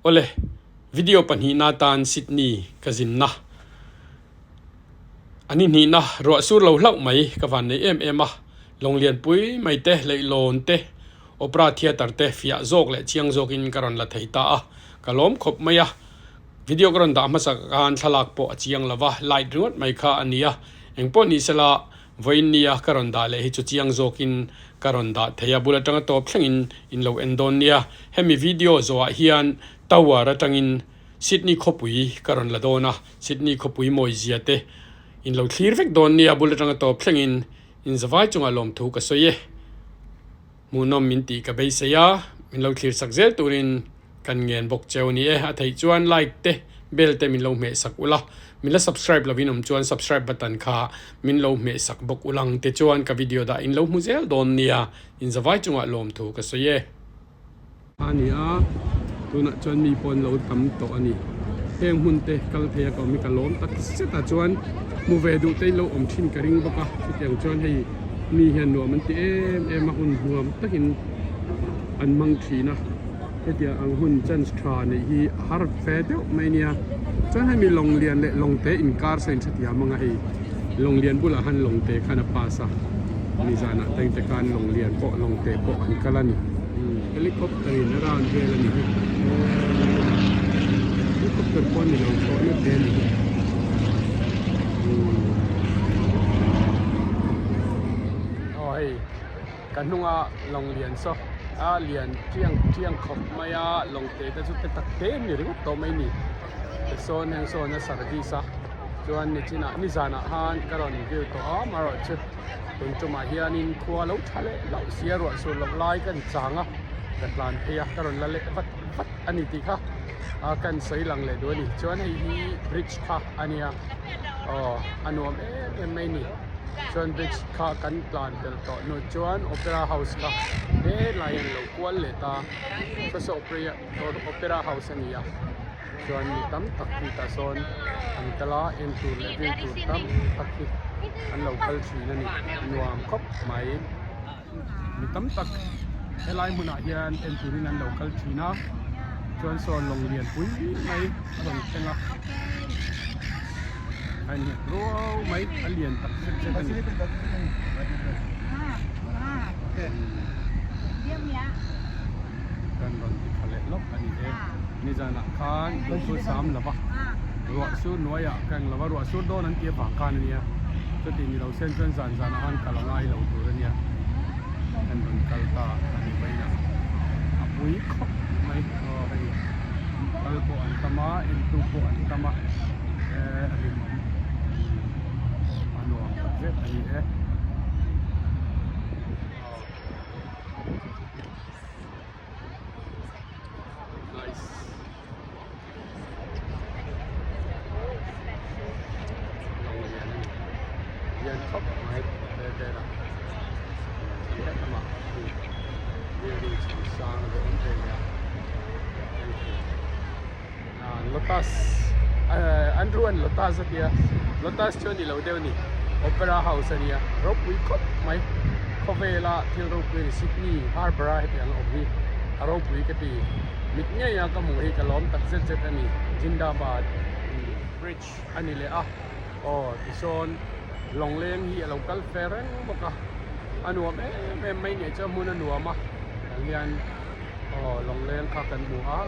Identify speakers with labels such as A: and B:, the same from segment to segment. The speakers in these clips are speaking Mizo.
A: Awle, video pahnihna atan Sydney ka zinna a ni hnihna ruah sur lo hlauh mai ka van nei em em a, lawng lianpui mai te, leihlawn te, opera theatre te fiah zawk leh chiang zawkin ka rawn la thei ta a, ka lawm khawp mai a. Video ka rawn dah hmasa khan thlalak pawh a chiang lo va, light ringawt mai kha a ni a, engpawh ni sela Vawiin nia ka rawn dah leh hi chu chiang zawkin ka rawn dah thei a, bul atanga tawp thlengin in lo en dawn nia. Hemi video zawhah hian Tower atangin Sydney khawpui ka rawn la dawn a, Sydney khawpui mawizia te in lo thlir vek dawn nia, bul atanga tawp thlengin in zavai chungah lawmthu ka sawi e. Hmuhnawm min tih ka beisei a, min lo thlir sak zel turin kan ngen bawk cheu ni e. A theih chuan like te, bell te min lo hmeh sak ula, min la subscribe lovin awm chuan subscribe button kha min lo hmeh sak bawk ulang te chuan ka video dah in lo hmu zel dawn nia, inzavai chungah lawmthu ka sawi e. A ni a, tunah chuan mi pawh an lo tam tawh a ni. Heng hmun te kal thei a ka awm hi ka lawm tak zet a, chuan hmu ve duh te in lo awm thin ka ring bawk a, chutiang chuan hei mi hian nuam an ti em em a, hun nuam takin an hmang thin a, hetiang ang hun chance tha neih hi a har ve deuh mai nia. Chuan hemi lawng lian leh lawng te inkar saw in hrethiam ang a hei lawng lian bulah khan lawng te khan a pass a. Nizanah teng te khan lawng lian pawh lawng te pawh an kal a ni. Helicopter in a round vel a ni hi. Helicopter pawh a ni lo thlawhna te a ni hi. Aw hei ka hnunga lawng lian saw a lian chiang chiang khawp mai a lawng te te chu te tak te an ni ringawt tawh mai a ni. Tisawn heng sawn a service a chuan nichinah nizanah khan ka rawn view tawh a amaherawhchu tun tumah hianin khua lo tha leh hlauh sia ruah sur loh lai ka ni chang a ka tlan phei a ka rawn la leh vat vat a ni tih kha a kan sawi lang leh duh a ni chuan hei hi bridge kha a nia aw a nuam em em mai a ni chuan bridge kha kan tlan tel tawh hnu chuan opera house kha helai an lo kual leh ta saw saw opera house a ni a. Chuan mi tam tak hi tah sawn an kal a, en tur leh view tur tam tak hi an lo kal thin a ni, a nuam khawp mai. Mi tam tak helai hmunah hian en turin an lo kal thin a, chuan sawn lawng lian pui mai a rawn thleng a, a innghet ruau mai, a lian tak zet zet a ni. Kan rawn ti tha leh lawk a ni e. Nizanah khan duhthul sam lova ruah sur hnuaiah ka eng lova ruah sur dawn an tih avang khan a nia. Chutih ni lo sen chuan zan zanah khan kal a ngai lo tur a nia. Kan rawn kal ta a ni mai a, a pui khawp mai. Aw hei kal pawh an tam a, entu pawh an tam a, eh a hlimawm a nuam takzet a ni e. Nice. Lawng lian a ni. Lian khawp mai ve vel a. Leh lamah khi building chho sang deuh awm ve leh a. Lotus Andrew an Lotus a tia Lotus chu a ni lo deuh a ni Opera House a nia ropui khawp mai khawvela thil ropui a ni Sydney Harbour a hetiang a awm hi a ropui ka ti mit ngei a ka hmuh hi ka lawm tak zet zet a ni Jindabad Bridge a ni leh a aw tisawn lawngleng hi a lo kal fe reng bawk a a nuam em em mai nih chuan hmun a nuam a tah hian. Aw lawngleng kha kan hmu a,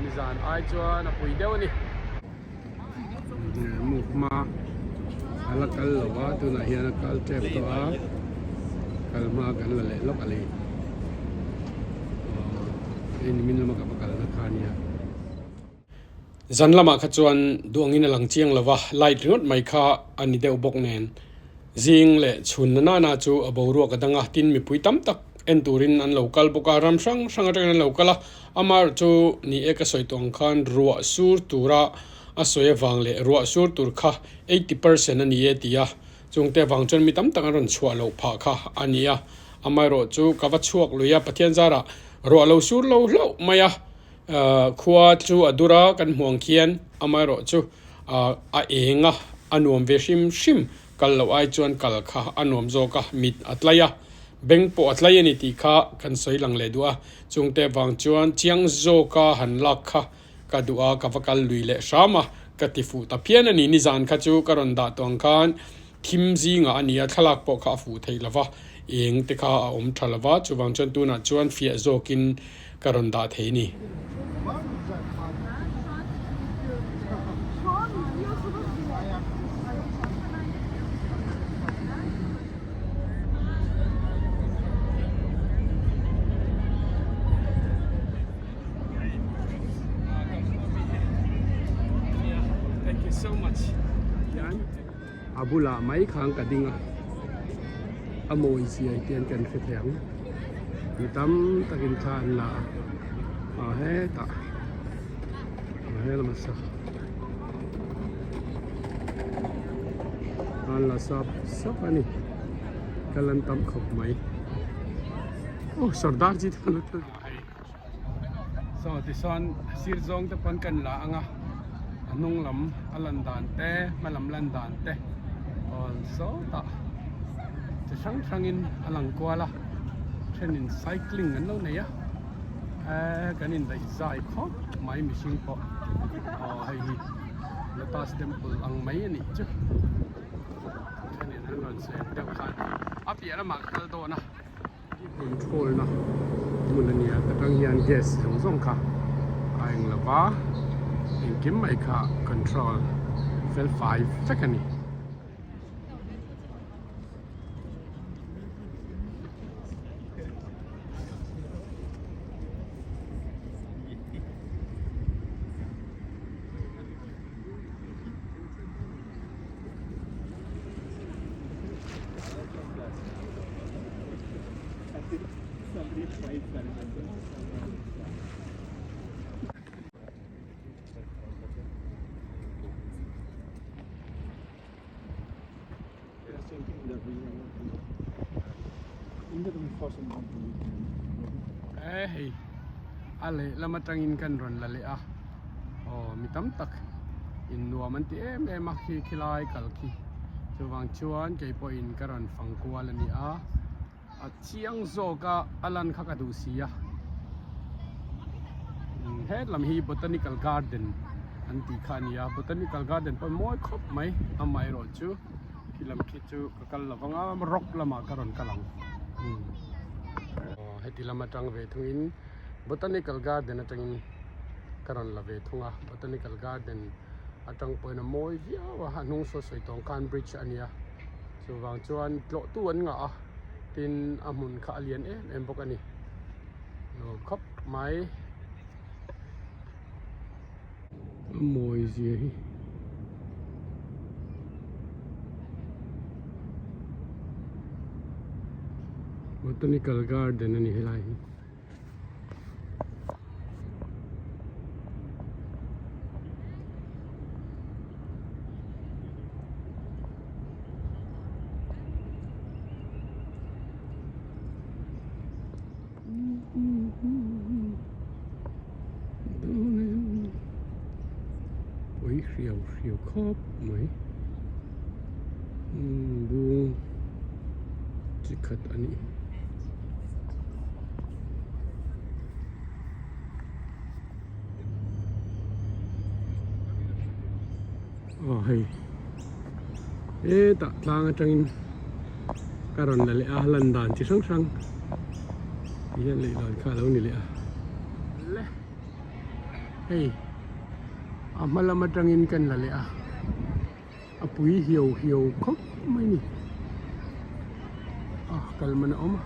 A: nizan ai chuan a pui deuh a ni. Move hma a la kal lo va, tunah hian a kal tep tawh a, kal hma kan la leh lawk a ni. Aw hei nimin lama ka va kalna kha a nia. Zan lamah kha chuan duangin a lang chiang lo va, light ringawt mai kha a ni deuh bawk nen. Zing leh chhun na nana chu a boruak a dang a, tin mipui tam tak en turin an lo kal bawk a, ram hrang hrang atangin an lo kal a, amaherawh chu ni e ka sawi tawh ang khan ruah sur tura a sawi avang leh ruah sur tur kha 80% a ni e ti a, chungte avang chuan mi tam tak an rawn chhuah loh phah kha a ni a, amaherawh chu ka va chhuak lui a, Pathian zarah ruah lo sur lo hlauh mai a. Khua chu a dur a, kan hmuh ang khian amaherawh chu a eng a, a nuam ve hrim hrim. Kal loh ai chuan kal kha a nuam zawk a, mit a tlai a, beng pawh a tlai a ni tih kha kan sawi lang leh duh a. Chungte vang chuan chiang zawka han lak kha. ka duh a, ka va kal lui leh hram a, ka ti fuh ta phian a ni. Nizan kha chu ka rawn dah tawh ang khan thim zingah a ni a, thlalak pawh kha a fuh thei lo va, eng te kha a awm tha lo va, chuvang chuan tunah chuan fiah zawkin ka rawn dah thei a ni. Thank you so much. A bulah mai khan ka ding a, a mawi zia hian kan hre thei ang. Mi tam takin thla an la a, a hetah a helama sa an la sap sap a ni. Kal an tam khawp mai. Aw Sardar ji te an lo tel hei saw tichuan sir zawng te pawn kan la ang a a hnung lam a lan dan te hma lam lan dan te aw sawtah chi hrang hrang in a lang kual a thenin cycling an lo nei a eee kan indaih zai khawp mai mihring pawh aw hei hi lotus temple ang mai a nih chu thenin an rawn sawi ang deuh khan a piah lamah ka kal dawn a. Control na hmun a nia ta tang hian gas zawng zawng kha a eng lo va engkim mai kha control fel fai vek a ni. E hei a lehlam atangin kan rawn la leh a aw mi tam tak in nuam an ti em em a khi khilai kal khi chuvang chuan kei pawhin ka rawn fang kual a ni a. A chiang zawk a a lan kha ka duh si a hetlam hi botanical garden an tih kha a ni a botanical garden pawh mawi khawp mai amaherawh chu khilam khi chu ka kal lo vang a rock lamah ka rawn kal ang aw heti lam atang ve thungin botanical garden atangin ka rawn la ve thung a botanical garden atang pawhin a mawi viau a a hnung saw sawi tawng khan bridge a nia. Chuvang chuan tlawhtu an ngah a, tin a hmun kha a lian em em bawk a ni. Nuam khawp mai. A mawi zia hi. Botanical garden a ni helai hi. Pui hriau hriau khawp mai bung chi khat a nih. Aw hei hetah tlang atangin ka rawn la leh a lan dan chi hrang hrang ti hian leh dan kha a lo ni leh a le hei a hma lam atangin kan la leh a a pui hiau hiau khawp mai a ni a kal man a awm a.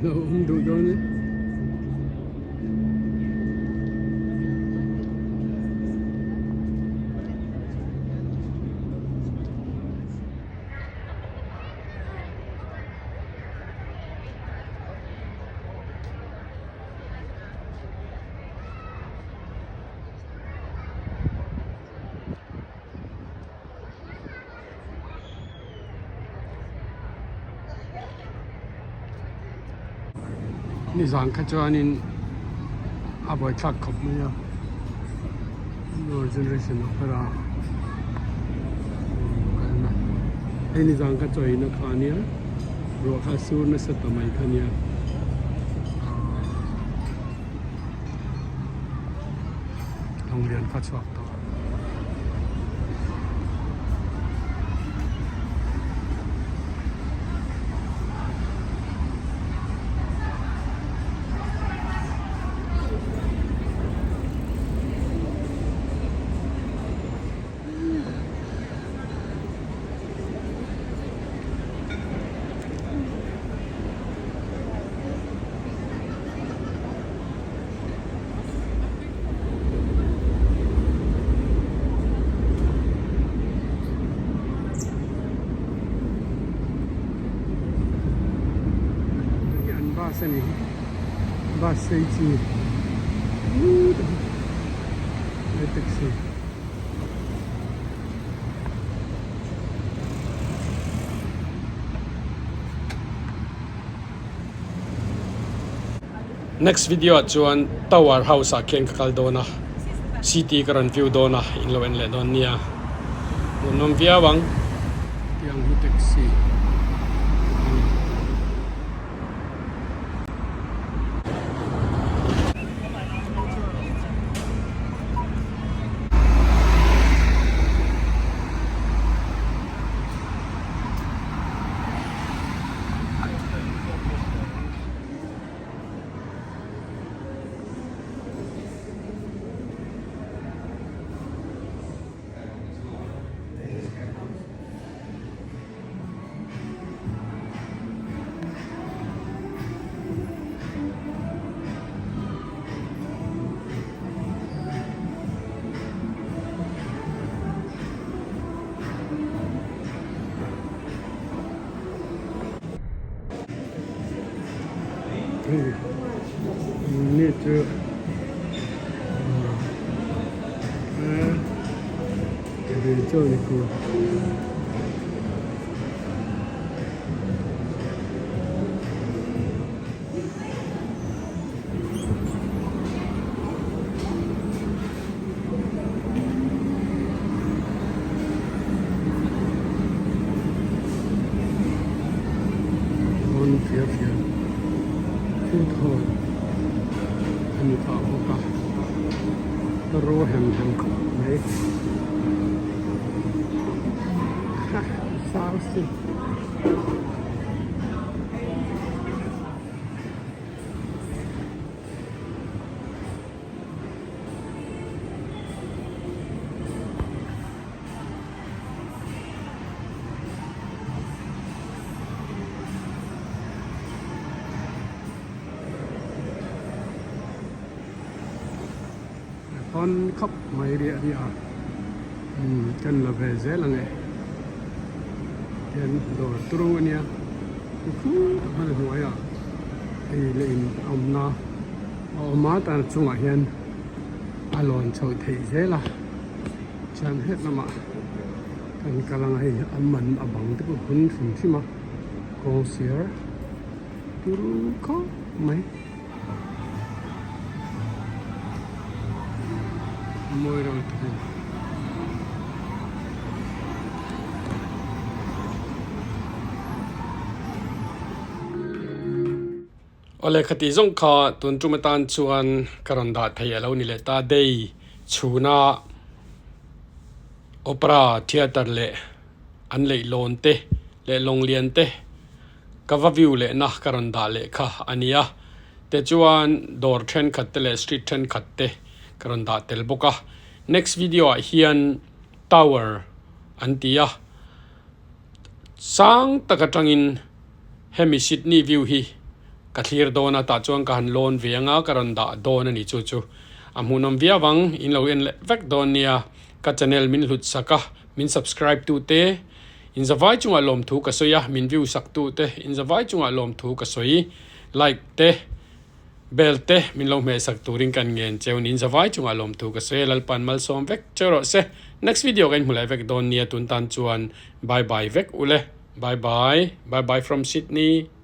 A: Lo awm duh dawn e. Nizan kha chuanin a buaithlak khawp mai a Lower Generation Opera kalna hei nizan kha chaw eina kha ania ruah kha a sur nasa ta mai kha ania. Lawng lian kha chhuak tawh. Hei an bus a ni hi bus sei chi taxi. Next video ah chuan tower house ah khian ka kal dawn a city ka rawn view dawn a in lo en leh dawn nia hmuhnawm viau ang. Tiang hi taxi a ni. Ni chu Pawn fia fia food hall a ni phah bawk a a ro hem hem khawp mai zau si. Pawn khawp mai riah riah a umm kan la ve zel ang e tian dawr turu a nia khur hman hnuaiah hei leh in awmna a awm a tan chungah hian a lawn chhoh theih zel a. Chuan het lamah kan kal ang a hei a man a bang te pawh hun hrim hrim a kawng sir turu khawp mai mawi rang tak a ni. Awle khati zawng kha tun tum atan chuan ka rawn dah thei a lo ni leh ta day chhuna opera theatre leh an leihlawn te leh lawnglian te ka va view leh na ka rawn dah leh kha a ni a tichuan dawr thenkhat te leh street thenkhat te ka rawn dah tel bawk a next video ah hian tower an ti a sang tak atangin. Hemi Sydney view hi Ka thlir dawn a, tah chuan ka han lawn ve anga ka rawn dah dawn a ni chu chu a hmuhnawm viau ang, in lo en leh vek dawn nia. Ka channel min hlut sak a, min subscribe tu te in zavai chungah lawmthu ka sawi a, min view sak tu te in zavai chungah lawmthu ka sawi, like te bell te min lo hmeh sak turin kan ngen cheu niin zavai chungah lawmthu ka sawi a, Lalpan malsawm vek cheu rawh se. Next video ka inhmu leh vek dawn nia tun tan chuan bye bye vek ule, bye bye, bye bye from Sydney.